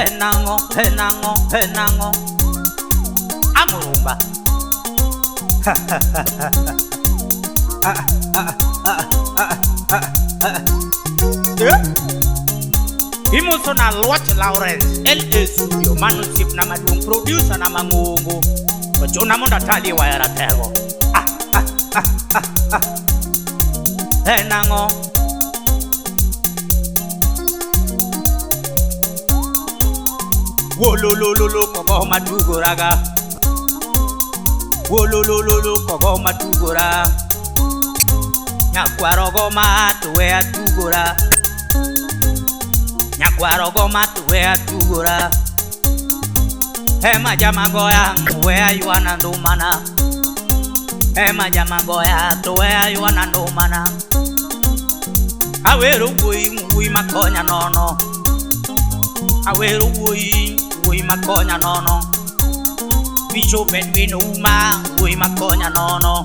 Enango, enango, enango. Amurumba. Imuso na Lwach Lawrence LA Studio manusip na maduong producer na mangungu. Ochuna mondo atali waya ratego. Enango. Wololololo kogo matugoraga. Wololololo kogo matugora. Nyakwarogo matuwe atugora. Nyakwarogo matuwe atugora. Ema jamagoya we ayuana ndumana. Ema jamagoya tuwe ayuana ndumana. Awero wuoyi wuoyi makonya nono. Awero wuoyi wuoyi makonya nono. Bishop Edwin Ouma wuoyi makonya nono.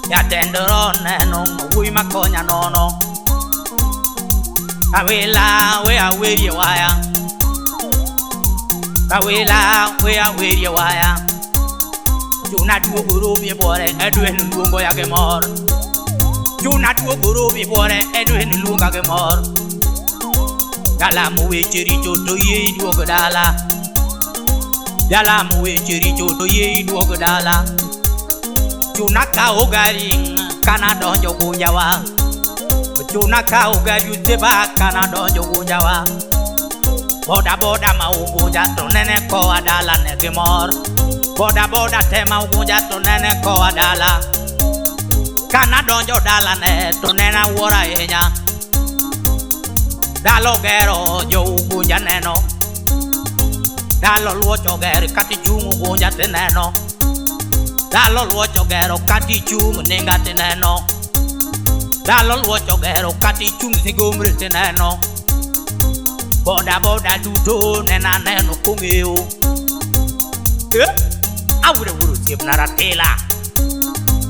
Jatendro neno wuoyi makonya nono. Awela we awerie waya. Awela we awerie waya. Chuna duogo robi bore Edwin luongo ya gemor. Chuna duogo robi bore Edwin luonga gemor. Dala weche richo to yie iduogo dala. Dala weche richo to yie iduogo dala. Chuna kawo gari kana donjo gunjawa. Chuna kawo gari useba kana donjo gunjawa. Boda boda ma ugunja to nene koa dala ne gimor. Boda boda te ma ugunja to nene koa dala. Kana donjo dala ne to nena wuora ahinya. Dalo gero jo ugunja neno. Dalo luocho ger kati chung ugunja tineno. Dalo luocho gero kati chung ninga tineno. Dalo luocho gero kati chung sigomri tineno. Boda boda duto nena neno kong'eyo. Awure wuro osiepna ratela.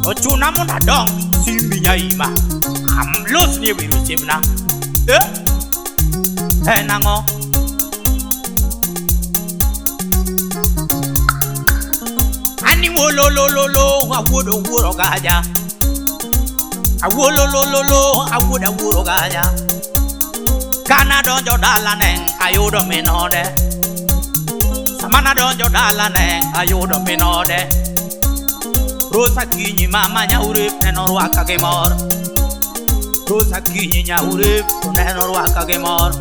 Ochuna mondo adong simbi nyaima. Amlosni e wer osiepna. En ang'o? Ani wololololo awuodo wuoro gaja. Awuololololo awuodo wuoro gaja. Kana donjo dala ne ayudo min ode. Sama nadonjo dala ne ayudo min ode. Rosa kinyi mama nyaurep neno rwaka gi mor. Rosa kinyi nyaurep to neno rwaka gi mor.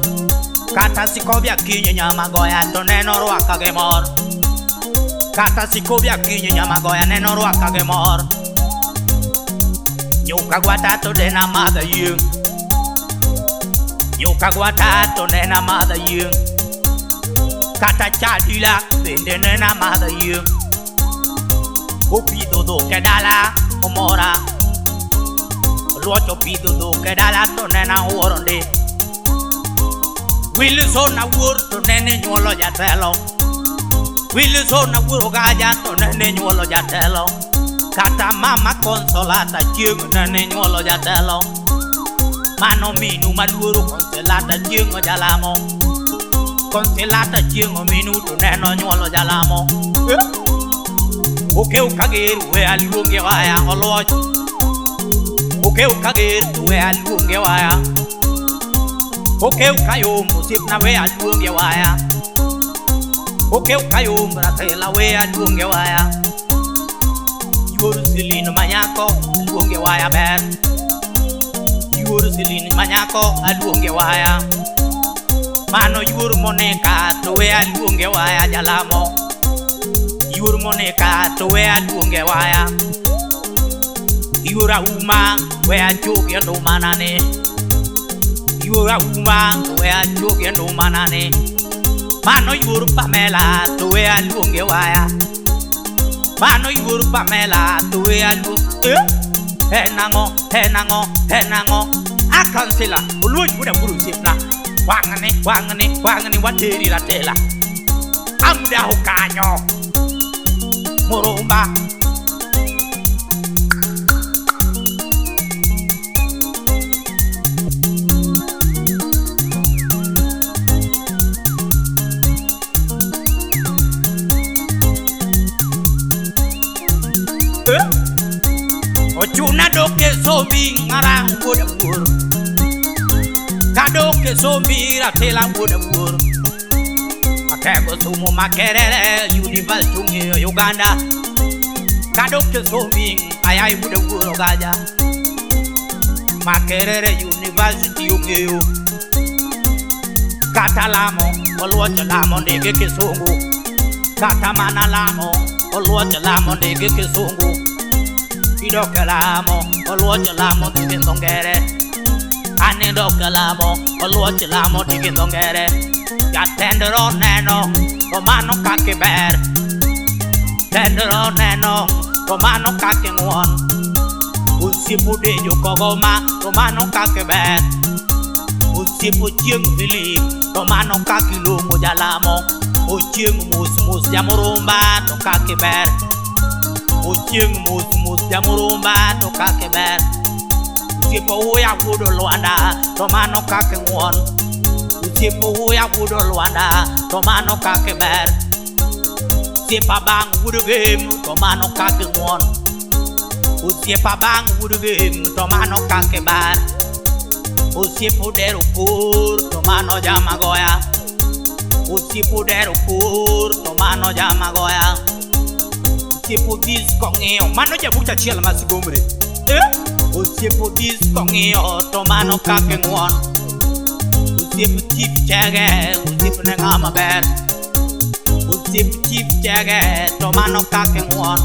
Kata sikobia kinyi nyamagoya to neno rwaka gi mor. Kata sikobia kinyi nyamagoya neno rwaka gi mor. Nyuka gwata to dena madha yieng'. Nyuka gwata to nena madha yieng'. Kata chadila bende nena madha yieng'. Opidho dhok e dala omora. Oluoch opidho dhok e dala to nena wuoro ndi. Wilson Awuor to nene nyuolo jatelo. Wilson Awuor Ogaja to nene nyuolo jatelo. Kata mama Consolata chieng' nene nyuolo jatelo. Mano minu maluoro Consolata chieng' jalamo. Consolata chieng' minu to neno nyuolo jalamo. Okew Kager we aluonge waya oluoch. Okew Kager we aluonge waya. Okew Kayom osiepna we aluonge waya. Okew Kayom ratela we aluonge waya. Yuor Celine manyako aluonge waya ber. Yuor Celine manyako aluonge waya. Mano yuor Monica to we aluonge waya jalamo. Yuor Monica to we aluonge waya. Yuor Auma we achoge ndumanane. Yuor Auma we achoge ndumanane. Mano yuor Pamela to we aluonge waya. Mano yuor Pamela to we aluonge. Enang'o, enang'o, enang'o. Akansila oluoch wuoda wuoro osiepna. Wang'ni, wang'ni, wang'ni wateri ratela. Amdaho kanyo. Murumba. Arang wuoda wuoro. Kadok e sombi Ratela wuoda wuoro. Atego somo Makerere University ong'eyo Uganda. Kadok e sombi ayai wuoda wuoro gaja. Makerere University ong'eyo. Kata lamo oluoch lamo ndege kisungu. Kata mana lamo oluoch lamo ndege kisungu. Idok e lamo oluoch lamo dhi dho ngere. Anindo e lamo oluoch lamo dhi dho ngere. Jatend neno to mano kaka ber. Tend neno to mano kaka ng'won. Osiepo Dejo Kogoma to mano kaka ber. Osiepo Chieng' Philip to mano kaka ilong'o jalamo. Ochieng' mos mos jamurumba to kaka ber. Ochieng' mos mos jamurumba to kaka ber. Osiepo Uya wuod Lwanda to mano kaka ng'won. Osiepo Uya wuod Lwanda to mano kaka ber. Osiepa bang' wuod Gem to mano kaka ng'won. Osiepa bang' wuod Gem to mano kaka ber. Osiepo Dero Pur to mano jamagoya. Osiepo Dero Pur to mano jamagoya. Osiepo Dis kong'iyo mano jabuch achiel ma Sigomre. Osiepo Dis kong'iyo to mano kaka ng'won. Osiepo Chief Chege osiep ne ng'ama ber. Osiep Chief Chege to mano kaka ng'won.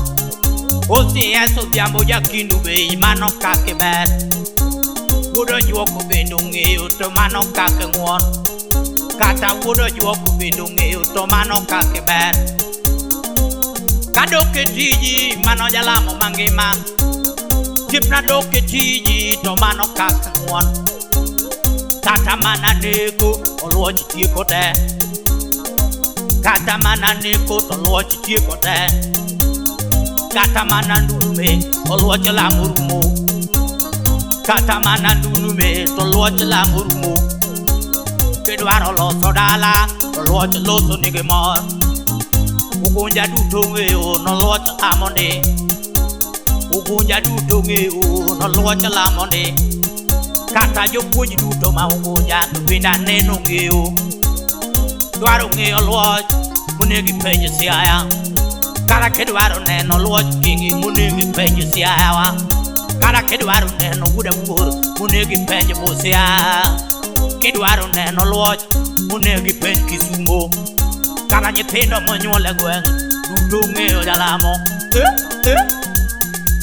OCS Odhiambo Jakindu bei mano kaka ber. Wuod Ojuoko bende ong'eyo to mano kaka ng'won. Kata wuod Ojuoko bende ong'eyo to mano kaka ber. Kadok e tiji mano jalamo mangima. Osiepna dok e tiji to mano kaka ng'won. Kata mana neko oluoch tieko te. Kata mana neko to oluoch tieko te. Kata mana ndume oluoch lamo rumo. Kata mana ndume to oluoch lamo rumo. Kidwaro loso dala to oluoch loso nigi mor. Ugunja duto ong'eyo noluoch lamo ndi. Ugunja duto ong'eyo noluoch lamo ndi. Kata jopuonj duto ma Ugunja to bende aneno ong'eyo. Dwaro ng'eyo luoch monego ipenj Siaya. Kata kidwaro neno luoch kingi monego ipenj Siaya wa. Kata kidwaro neno wuod Awuor monego ipenj Busia. Kidwaro neno luoch monego ipenj Kisumo. Kata nyithindo monyuol e gweng' duto ong'eyo jalamo.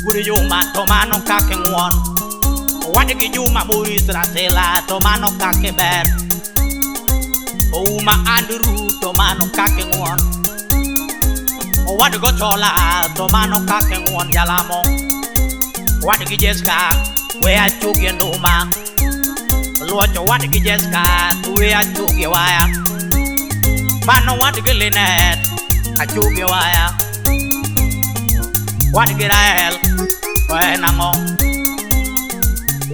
Wuod Juma to mano kaka ng'won. Owadgi Juma Maurice Ratela to mano kaka ber. Ouma Andrew to mano kaka ng'won. Owadgi Ochola to mano kaka ng'won jalamo. Owadgi Jessica we achugie nduma. Oluoch owadgi Jessica to we achugie waya. Mano owadgi Linet achugie waya. Owadgi Rael to en ang'o?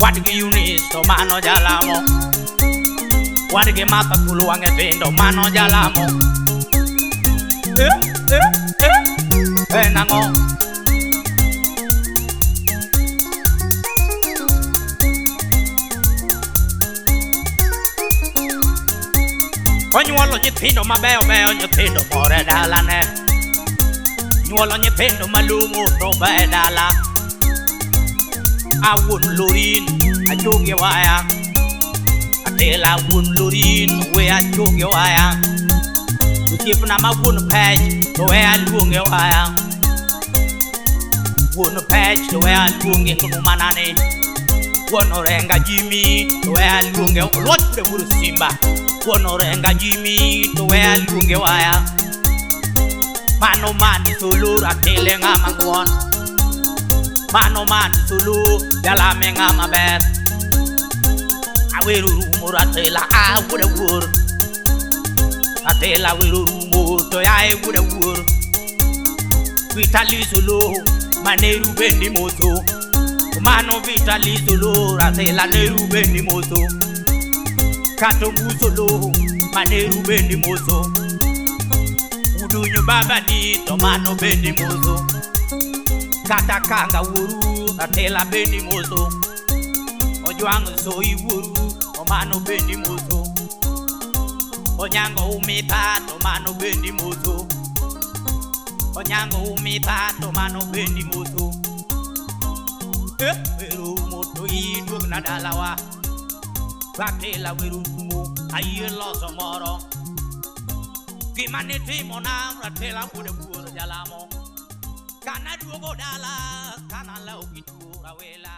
Owadgi Eunice to mano jalamo. Owadgi Martha Kulu wang'e tindo mano jalamo. En ang'o? Onyuolo nyithindo mabeyo beyo nyithindo mor e dalane. Nyuolo nyithindo malong'o to be e dala. Awuon Lorin achogie waya. Atela wuon Lorin we achogie waya. Osiepna ma wuon Pech to we aluonge waya. Wuon Pech to we aluonge ndumanane. Wuon Orenga Jimmy to we aluonge oluoch wuod wuoro Simba. Wuon Orenga Jimmy to we aluonge waya. Mano man sulu Ratele ng'ama ng'won. Mano man sulu jalame ng'ama ber. Awero rumo Ratela a wuod Awuor. Ratela awero rumo to yae wuod Awuor. Vitali sulu maneru bendi moso. Mano Vitali sulu Ratela neru bendi moso. Katongu sulu maneru bendi moso. Udunyo baba ni to mano bendi moso. Kata kanga wuru Ratela bendi moso. Ojwang' soi wuoru to mano bendi moso. Onyango umitha to mano bendi moso. Onyango umitha to mano bendi moso. Werumo to iduogna dalawa. Ratela werumo ayie loso moro. Gima nitimona Ratela wuod wuoro jalamo. Kana duogo dala kana lawo gi tuo rawela.